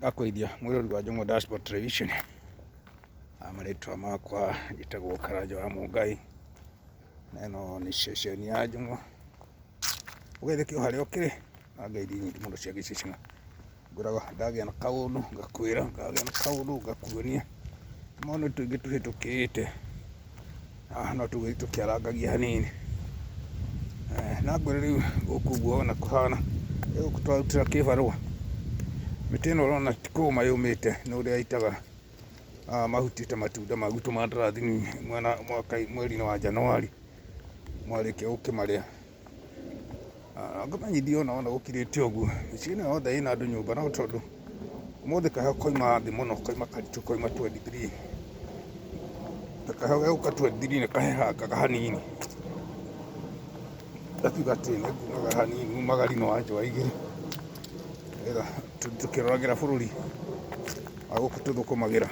Ndakũgeithia mwĩroreri wa Jong'o Dashboard Television, marĩtwa makwa njĩtagwo Karanja wa Mũngai, na ĩno nĩ ceceni ya Jong'o. Ũgeithĩke o harĩa ũkĩrĩ, na ngeithi nyingĩ mũno cia gĩceceni. Ngwĩraga ndagĩa na kaũndũ ngakwĩra, ngagĩa na kaũndũ ngakuonia. Maũndũ tũingĩ tũhĩtũkĩte, no tũgĩthiĩ tũkĩarangagia hanini. Na ngwĩre rĩu gũkũ ũguo ũrona kũhana, ĩ gũkũ twarutĩra kĩbarũa, mĩtĩ ĩno ũrona ti kũma yũmĩte nĩ ũrĩa ĩitaga mahuti ta matunda ma gwitũ ma ndarathini mwena mweri-inĩ wa January mwarĩkia gũkĩmarĩa. Ngũmenyithie ona wona gũkirĩte ũguo, mĩciĩ ĩno yothe ĩna andũ nyũmba no tondũ ũmũthĩ kaheho kauma thĩ mũno, kauma karitũ, kauma 23. Na kaheho gegũka 23 nĩ kahehangaga hanini. Ngakiuga atĩ nĩ ngumagara hanini, umagari no wa njũa igĩrĩ, nĩgetha tũkĩroragĩra bũrũri wa gũkũ tũthũkũmagĩra.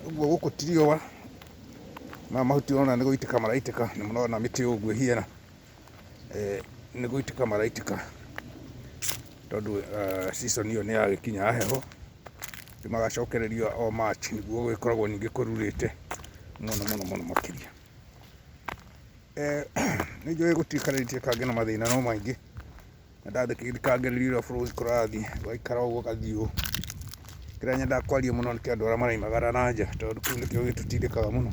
Ũguo gũkũ ti riũa, maya mahuti ũrona nĩ gũitĩka maraitĩka, nĩ mũrona mĩtĩ ũguo ĩhiana, nĩ gũitĩka maraitĩka tondũ season ĩyo nĩ yagĩkinya ya heho, rĩu magacokererio o March nĩguo gũgĩkoragwo ningĩ kũrurĩte mũno mũno mũno makĩria. Nĩ njũĩ gũtiikarĩtie kangĩ na mathĩna no maingĩ. Na ndathikangĩrĩria ũrĩa bũrũri kũrathiĩ, ũgaikara ũguo ũgathiĩ ũũ. Kĩrĩa nyendaga kwaria mũno nĩ kĩa andũ arĩa maraimagara na nja tondũ kĩu nĩkĩo gĩtũtindĩkaga mũno.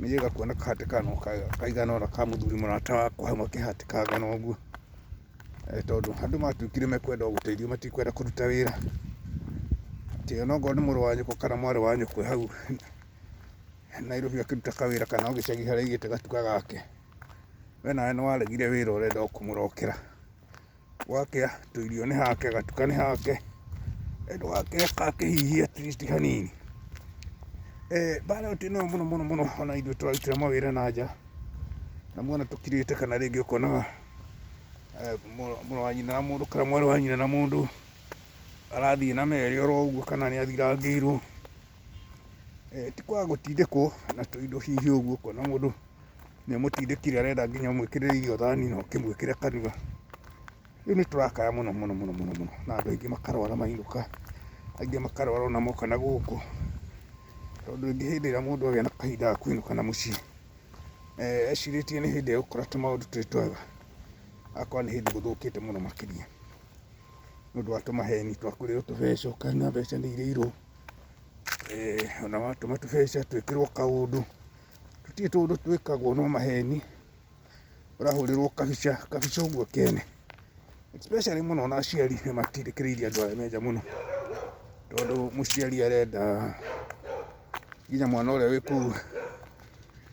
Nĩ njĩrĩga kuona kahatĩkano kaigana ũna ka mũthuri mũrata wakwa hau makĩhatĩkangana ũguo. Tondũ andũ matuĩkire mekwenda o gũteithio matikwenda kũruta wĩra. Atĩ ona okorwo nĩ mũrũ wa nyũkwa kana mwarĩ wa nyũkwa hau Nairobi akĩruta kawĩra kana o gĩcagi harĩa aigĩte gatuka gake. We nawe nĩ waregire wĩra ũrenda o kũmũrokera. Gwakĩa tũirio nĩ hake, gatuka nĩ hake, ndũgakĩreke akĩhihie at least hanini. Mbara ĩyo twĩnayo mũno mũno mũno ona ithuĩ tũrarutĩra mawĩra na nja, na muona tũkirĩte kana rĩngĩ ũkonaga mũrũ wa nyina na mũndũ kana mwarĩ wa nyina na mũndũ arathiĩ na merĩ oro ũguo kana nĩ athirangĩirwo. Ti kwaga gũtindĩkwo na tũindo hihi ũguo ũkona mũndũ nĩ amũtindĩkire arenda nginya ũmwĩkĩrĩre irio thani na ũkĩmwĩkĩre kanua. Rĩu nĩ tũrakaya mũno mũno mũno mũno mũno na andũ aingĩ makarwara mainũka, angĩ makarwara ona moka na gũkũ. Tondũ rĩngĩ hĩndĩ ĩrĩa mũndũ agĩa na kahinda ga kũinũka na mũciĩ, ecirĩtie nĩ hĩndĩ egũkora tũmaũndũ twĩ twega, agakora nĩ hĩndĩ gũthũkĩte mũno makĩria. Nĩ ũndũ wa tũmaheni twa kũrĩo tũbeca ũkona mbeca nĩ irĩirwo, ona watũma tũbeca twĩkĩrwo kaũndũ. Tũtirĩ tũũndũ twĩkagwo no maheni, ũrahũrĩrwo kabica, kabica ũguo kene. Especially mũno ona aciari nĩ matindĩkĩrĩirie andũ arĩa me nja mũno, tondũ mũciari arenda nginya mwana ũrĩa wĩ kũu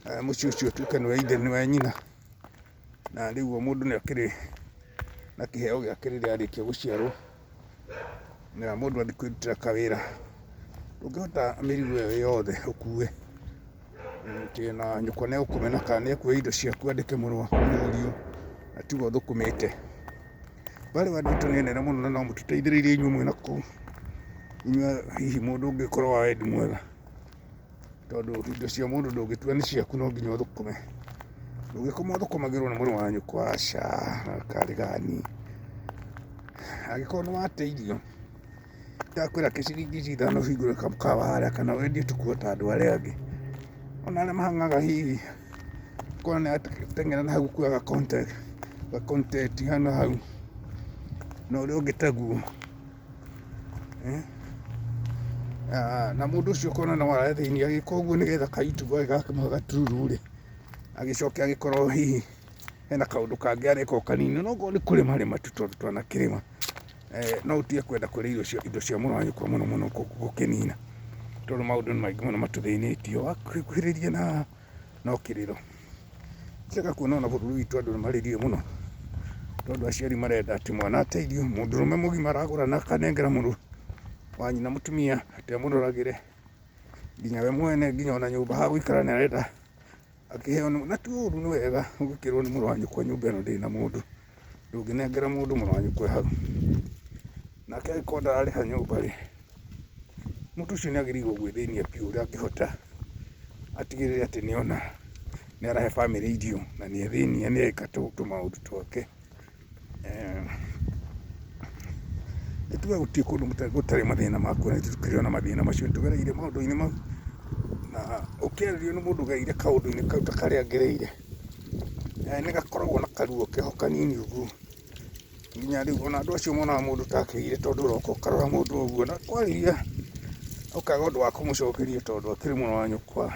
mũciĩ ũcio ũtuĩke nĩwe ithe nĩwe nyina, na rĩu o mũndũ nĩ akĩrĩ na kĩheo gĩake rĩrĩa arĩkia gũciarwo. Na mũndũ athiĩ kwĩrutĩra kawĩra, ndũngĩhota mĩrigo ĩyo yothe ũkue, atĩ ona nyũkwa nĩ egũkũmena kana nĩ ekuoya indo ciaku andĩke mũrũ wa mũriũ na tiwe ũthũkũmĩte. Mbarĩ andũ aitũ nĩ nene mũno na no mũtũteithĩrĩrie inyuĩ mwĩ nakũu, inyuĩ hihi mũndũ ũngĩkorwo wa wendi mwega. Tondũ indo cia mũndũ ndũngĩtua nĩ ciaku no nginya ũthũkũme. Ndũngĩkoma ũthũkũmagĩrwo nĩ mũrũ wa nyũkwa, aca, karĩ gani. Angĩkorwo nĩ wate irio, ndakwĩra kĩciringi ici ithano ũhingũre kamũkawa harĩa kana wendie tũkuo ta andũ arĩa angĩ. Ona arĩa mahang'aga hihi ũkona nĩ arateng'era na hau kuoya ga content hau na hau, na ũrĩa ũngĩ taguo. Na mũndũ ũcio ũkona no arethĩnia agĩka ũguo nĩgetha ka YouTube gake gakĩmũhe gatururu rĩ, agĩcoke agĩkorwo hihi hena kaũndũ kangĩ areka o kanini, ona okorwo nĩ kũrĩma arĩma tu tondũ twanakĩrĩma, no ũtige kwenda kũrĩa irio cia indo cia mũrũ wa nyũkwa mũno mũno gũkĩnina, tondũ maũndũ nĩ maingĩ mũno matũthĩnĩtie, wakuhĩrĩria na haha no kĩrĩro. Njega kuona ona bũrũri witũ andũ nĩ marĩrire mũno, tondũ aciari marenda atĩ mwana ateithio, mũndũrũme mũgima aragũra na akanengera mũrũ wa nyina mũtumia atĩ amũroragĩre, nginya we mwene nginya ona nyũmba ha gũikara nĩ arenda akĩheo, na ti ũru nĩ wega ũgĩkĩrwo nĩ mũrũ wa nyũkwa nyũmba ĩno ndĩrĩ na mũndũ, ndũngĩnengera mũndũ mũrũ wa nyũkwa e hau. Nake angĩkorwo ndararĩha nyũmba rĩ, mũndũ ũcio nĩ agĩrĩirwo gwĩthĩnia biũ ũrĩa angĩhota, atigĩrĩre atĩ nĩ ona nĩ arahe bamĩrĩ irio na nĩ ethĩnia nĩ eka tũmaũndũ twake. Nĩ tuge gũtirĩ kũndũ gũtarĩ mathĩna makuo, na ithuĩ tũkĩrĩ o na mathĩna macio, nĩ tũgereire maũndũ-inĩ mau, na ũkĩarĩrio nĩ mũndũ ũgereire kaũndũ-inĩ kau ta karĩa ngereire, nĩ gakoragwo na karuo keho kanini ũguo, nginya rĩu ona andũ acio monaga mũndũ ta akĩgire tondũ ũroka ũkarora mũndũ ũguo, na kwarĩria ũkaga ũndũ wa kũmũcokeria tondũ akĩrĩ mũrũ wa nyũkwa,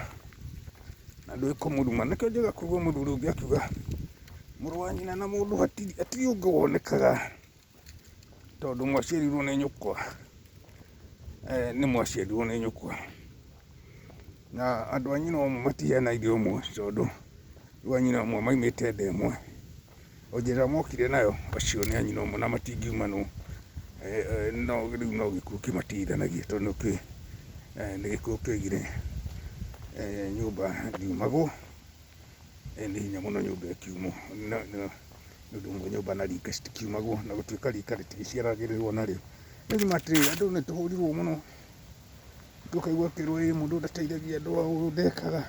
na ndũĩ kũmũruma. Nĩkĩo njiaga kũigua mũthuri ũngĩ akiuga mũrũ wa nyina na mũndũ hatirĩ ũngĩ wonekaga tondũ mwaciarirwo nĩ nyũkwa, nĩ mwaciarirwo nĩ nyũkwa. Na andũ a nyina ũmwe matiheana ithe ũmwe tondũ rĩu a nyina ũmwe maumĩte nda ĩmwe. O njĩra mokire nayo acio nĩ a nyina ũmwe na matingiumanwo. No rĩu no gĩkuũ kĩmatigithanagia tondũ nĩ ũkĩũĩ nĩ gĩkuũ kĩoigire nyũmba ndiumagwo. Nĩ hinya mũno nyũmba ĩkiumwo, nĩ ũndũ ũmwe nyũmba na rika citikiumagwo, na gũtuĩka rika rĩtigĩciaragĩrĩrwo narĩo. Rĩu nĩ ma atĩrĩrĩ, andũ nĩ tũhũrirwo mũno, tũkaigua ũkĩrwo ĩ mũndũ ndateithagia andũ ao, ũyũ ndekaga,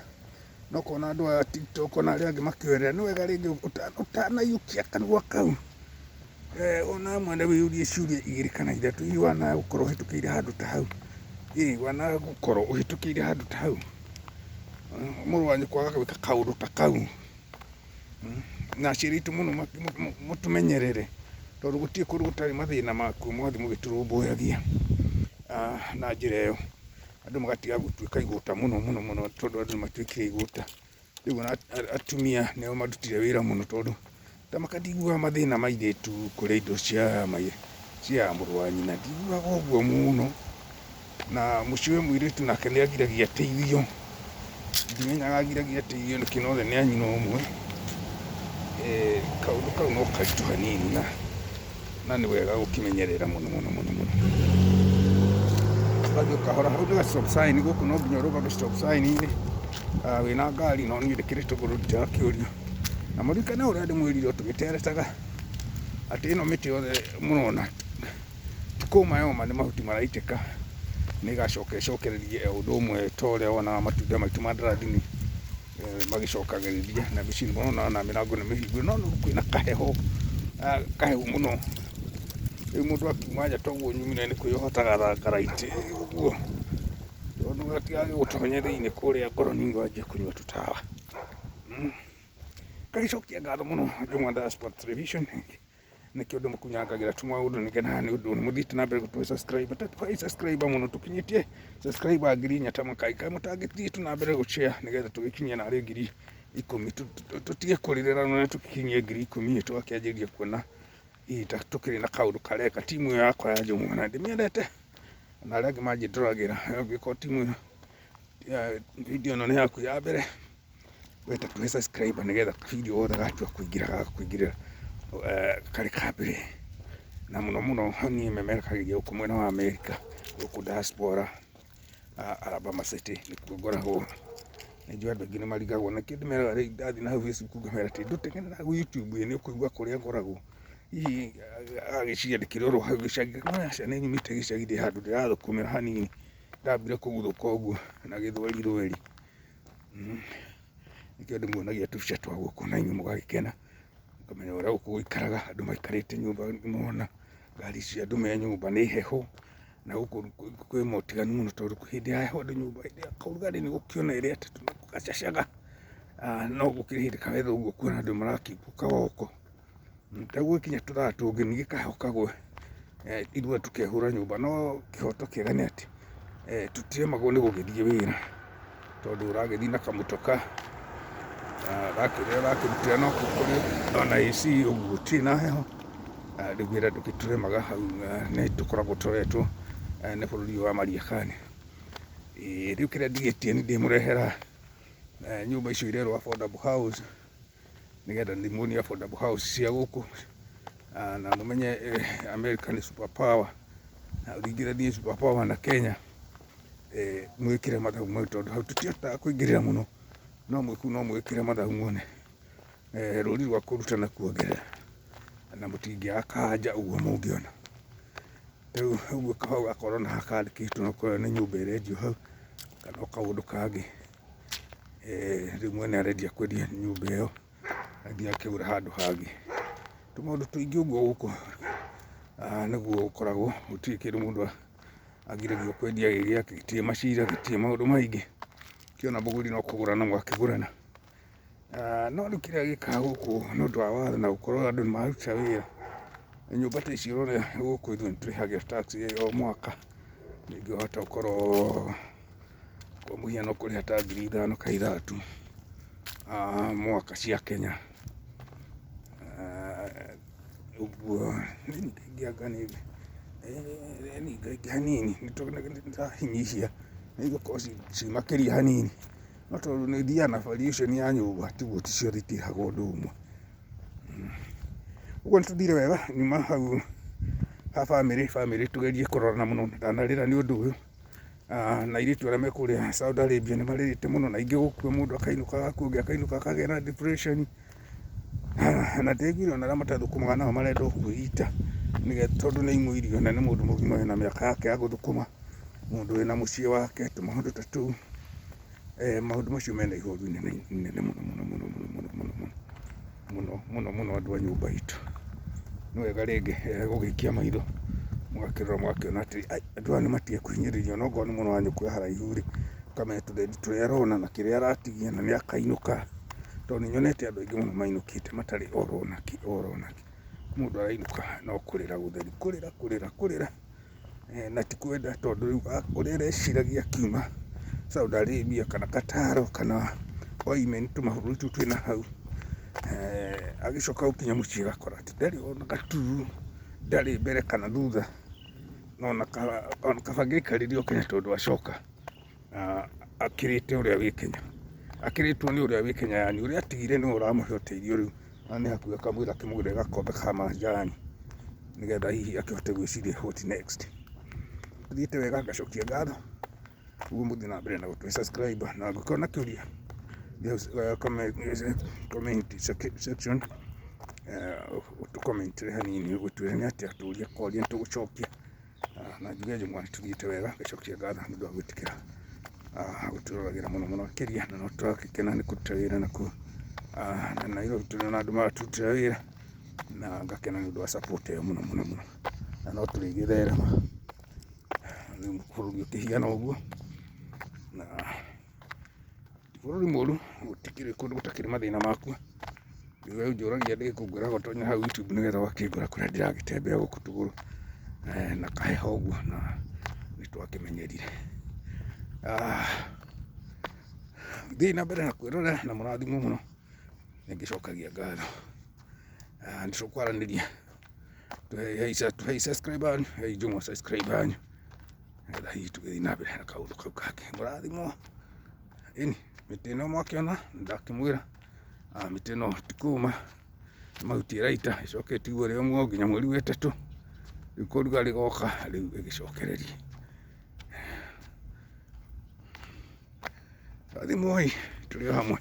na ũkona andũ a TikTok ona arĩa angĩ makĩoerera, nĩ wega rĩngĩ ũtanaiyũkia kanua kau, ona mwene wĩyũrie ciũria igĩrĩ kana ithatũ, hihi wanagũkorwo ũhĩtũkĩire handũ ta hau, ĩ wanagũkorwo ũhĩtũkĩire handũ ta hau. Mũrũ wa nyũkwa agagwĩka kaũndũ ta kau, na aciari aitũ mũno mũtũmenyerere, tondũ gũtirĩ kũndũ gũtarĩ mathĩna makuo, mũgathiĩ mũgĩtũrũmbũyagia na njĩra ĩyo, andũ magatiga gũtuĩka igũta mũno mũno mũno, tondũ andũ nĩ matuĩkire igũta. Rĩu ona atumia nĩo marutire wĩra mũno tondũ ta maka ndiguaga mathĩna ma airĩtu kũrĩa indo cia mũrũ wa nyina, ndiguaga ũguo mũno. Na mũciĩ wĩ mũirĩtu nake nĩ agiragia ateithio, ndimenyaga agiragia ateithio nĩkĩ na othe nĩ a nyina ũmwe. Kaũndũ kau no karitũ hanini na nĩ wega gũkĩmenyerera mũno mũno mũno mũno. Ũgathiĩ ũkahora, hau nĩ ga stop sign, gũkũ no nginya ũrũgame stop sign -inĩ wĩna ngari, no niĩ ndĩkĩrĩ tũgũrũ ndirakĩũrio. Na mũririkane ũrĩa ndĩmwĩrire o tũgĩteretaga, atĩ ĩno mĩtĩ yothe mũrona ti kũma yoma nĩ mahuti maraitĩka, nĩ ĩgacoka ĩcokererie o ũndũ ũmwe ta ũrĩa wonaga matunda maitũ ma ndarathini magĩcokagĩrĩria, na mĩciĩ nĩ ũrona ona mĩrango nĩ mĩhingũre, no rĩu kwĩna kaheho, kahehu mũno, rĩu mũndũ akiuma nja ta ũguo nyumire nĩ kwĩyoha ta gathangaraitĩ ũguo, tondũ gatigagĩgũtonye thĩinĩ kũrĩa ngoro ningĩ wanjie kũnyua tũtawa. Ngagĩcokia ngatho mũno Juma Diaspora Television. Nĩkĩo ndĩmũkunyangagĩra tũmaũndũ nĩgetha nĩ ũndũ mũthiĩte na mbere gũtũhe subscriber tũhe subscriber mũno tũkinyĩtie subscriber 4,000 ta makai kaĩ mũtangĩthiĩ tu na mbere gũshare nĩgetha tũgĩkinyie narĩ 10,000 tũtige kũrĩrĩra na tũkinyie 10,000 tũgakĩanjĩrĩria kuona hihi ta tũkĩrĩ na kaũndũ kareka timu ĩyo yakwa ya Njũng'wa na ndĩmĩendete na arĩa angĩ manjĩndoragĩra angĩkorwo timu ĩno video ĩno nĩ yaku ya mbere weta tũhe subscribe nĩgetha video wothe gatua kũingĩra gagakũingĩrĩra karĩ ka mbere. Na mũno mũno niĩ memerekagĩria gũkũ mwena wa Amerika, gũkũ diaspora, Alabama City nĩkuo ngoragwo. Nĩ njũĩ andũ aingĩ nĩ marigagwo nĩkĩo ndĩmeraga rĩu ndathiĩ na hau Facebook ngamera atĩ ndũteng'ere na hau YouTube ĩ nĩ ũkũigua kũrĩa ngoragwo. Hihi agagĩciria ndĩkĩrĩ oro hau gĩcagi, ngamwĩra aca nĩ nyumĩte gĩcagi ndĩ handũ ndĩrathũkũmĩra hanini, ndambire kũguthũka ũguo na gĩthweri thweri. Nĩkĩo ndĩmuonagia tũbica twa gũkũ na inyuĩ mũgagĩkena, mũkamenya ũrĩa gũkũ gũikaraga, andũ maikarĩte nyũmba nĩmũrona ngari cia andũ me nyũmba nĩ heho, na gũkũ kwĩ motiganu mũno tondũ hĩndĩ ya heho andũ nyũmba, hĩndĩ ya kaũrugarĩ nĩgũkĩona ĩrĩa ĩtatũ gũgacacaga, no gũkĩrĩ hĩndĩ ka weather ũguo ũkuona andũ marakĩmbũka woko. Ta rĩu gwakinya tũthaa tũngĩ ningĩ kaheho kagwe, ithuĩ tũkehũra nyũmba, no kĩhoto kĩega nĩ atĩ tũtiremagwo nĩ gũgĩthiĩ wĩra, tondũ ũragĩthiĩ na kamũtoka, wakĩrĩa ũrakĩrutĩra no kũu kũrĩ ona AC ũguo gũtirĩ na heho, rĩu wĩra ndũgĩtũremaga hau nĩ tũkoragwo tũroretwo nĩ bũrũri ũyũ wa Mariakani. Rĩu kĩrĩa ndigĩtie nĩ ndĩmũrehera nyũmba icio irerwo affordable house. Nĩgetha ndĩmuonie affordable house cia gũkũ na mũmenye America nĩ super power na ũringithanie super power na Kenya, mwĩkĩre mathabu mau tondũ hau tũtihotaga kũingĩrĩra mũno, no mwĩ kũu no mwĩkĩre mathabu muone rũri rwa kũruta na kuongerera na mũtingĩaga kanja ũguo mũngĩona. Rĩu ũguo hau gakorwo na hakandĩkĩtwo okorwo nĩ nyũmba ĩrendio hau kana o kaũndũ kangĩ. Rĩu mwene arendia kwendia nyũmba ĩyo athiĩ akĩgũra handũ hangĩ. Tũmaũndũ tũingĩ ũguo gũkũ Nĩguo gũkoragwo, gũtirĩ kĩndũ mũndũ agiragio kwendia gĩ gĩake, gĩtirĩ macira, gĩtirĩ maũndũ maingĩ. Kĩona mũgũri no kũgũrana mwakĩgũrana. No rĩu kĩrĩa gĩkaga gũkũ nĩ ũndũ wa watho na gũkorwo andũ nĩ mararuta wĩra, nyũmba ta ici ũrona gũkũ ithuĩ nĩ tũrĩhagĩra tax o mwaka, ningĩ wahota gũkorwo kwa mũhiano ũkũrĩha ta 5,000 kana 6,000 mwaka cia Kenya. Ũguo nĩ ningaingĩ hanini, nĩ tũrahinyihia nĩ igũkorwo ci makĩria hanini, no tondũ nĩ ithiaga na variation ya nyũmba tiguo ti ciothe itirĩhagwo ũndũ ũmwe. Ũguo nĩ tũthire wega nyuma hau ha bamĩrĩ, bamĩrĩ tũgerie kũrorana mũno ndanarĩra nĩ ũndũ ũyũ. Na airĩtu arĩa me kũrĩa Saudi Arabia nĩ marĩrĩte mũno na aingĩ gũkua mũndũ akainũka agakua ũngĩ akainũka akagĩa na depression. Na ndĩraiguire ona arĩa matathũkũmaga nao marenda o kwĩita nĩgetha tondũ nĩ aimwo irio na nĩ mũndũ mũgima wĩna mĩaka yake ya gũthũkũma, mũndũ wĩna mũciĩ wake, tũmaũndũ ta tũu. Maũndũ macio mena ihoru inene inene mũno mũno mũno mũno mũno mũno mũno mũno mũno mũno andũ a nyũmba itũ. Nĩ wega rĩngĩ gũgĩikia maitho mũgakĩrora mũgakĩona atĩ andũ aya nĩ matige kũhinyĩrĩrio ona okorwo nĩ mũrũ wa nyũkwa e haraihu rĩ, ũkamenya tũthendi tũrĩa arona na kĩrĩa aratigia na nĩ akainũka. Tondũ nĩ nyonete andũ aingĩ mũno mainũkĩte matarĩ oro nakĩ oro nakĩ. Mũndũ arainũka no kũrĩra gũtheri, kũrĩra kũrĩra kũrĩra. Na ti kwenda tondũ rĩu ũrĩa areciragia akiuma Saudi Arabia kana Qatar kana Oman tũmabũrũri tũu twĩna hau, agĩcoka gũkinya mũciĩ agakora atĩ ndarĩ ona gatururu, ndarĩ mbere kana thutha, no ona kaba angĩaikarire o Kenya tondũ acoka akĩrĩte ũrĩa wĩ Kenya, akĩrĩtwo nĩ ũrĩa wĩ Kenya yaani ũrĩa atigire nĩwe ũramũhe ũteithio rĩu. Na nĩ hakuhĩ akamwĩra akĩmũgũrĩre gakombe ka manjani nĩgetha hihi akĩhote gwĩciria what next. Thiĩte wega ngacokia ngatho ũguo mũthiĩ na mbere na gũtũhe subscribe na angĩkorwo na kĩũria comment section ũtũ-comment hanini ũgĩtwĩre nĩ atĩa tũria koria nĩ tũgũcokia. Na njuge Njũng'wa nĩ tũthiĩte wega ngacokia ngatho nĩ ũndũ wa gwĩtĩkĩra gũtũroragĩra mũno mũno makĩria na no tũragĩkena nĩ kũruta wĩra nakuo na Nairobi tũrĩ na andũ maratũrutĩra wĩra na ngakena nĩ ũndũ wa support ĩyo mũno mũno mũno na no tũrĩgĩtherema rĩu bũrũri ũkĩhiana ũguo na Ti bũrũri mũru, gũtikĩrĩ kũndũ gũtakĩrĩ mathĩna makuo. Rĩu we ũnjũragia ndĩ kũ ngwĩraga ũtonye hau YouTube nĩgetha ũgakĩngora kũrĩa ndĩragĩtembea gũkũ tũgũrũ na kaheho ũguo na nĩ twakĩmenyerire. Thiĩi na mbere na kwĩrorera na mũrathimwo mũno, nĩ ngĩcokagia ngatho. Nĩ tũkwaranĩria, tũhei subscribe yanyu, hei Njũng'wa subscribe yanyu. Nĩgetha hihi tũgĩthiĩ na mbere na kaũndũ kau kangĩ. Mũrathimwo. Ĩni, mĩtĩ ĩno mwakĩona nĩndakĩmwĩra mĩtĩ ĩno ti kũma, nĩ mahuti ĩraita ĩcoke ĩtigwo ĩrĩ o muoyo nginya mweri wa ĩtatũ, rĩu ũrugarĩ woka rĩu ĩgĩcokererie. Rathimwoi tũrĩ o hamwe.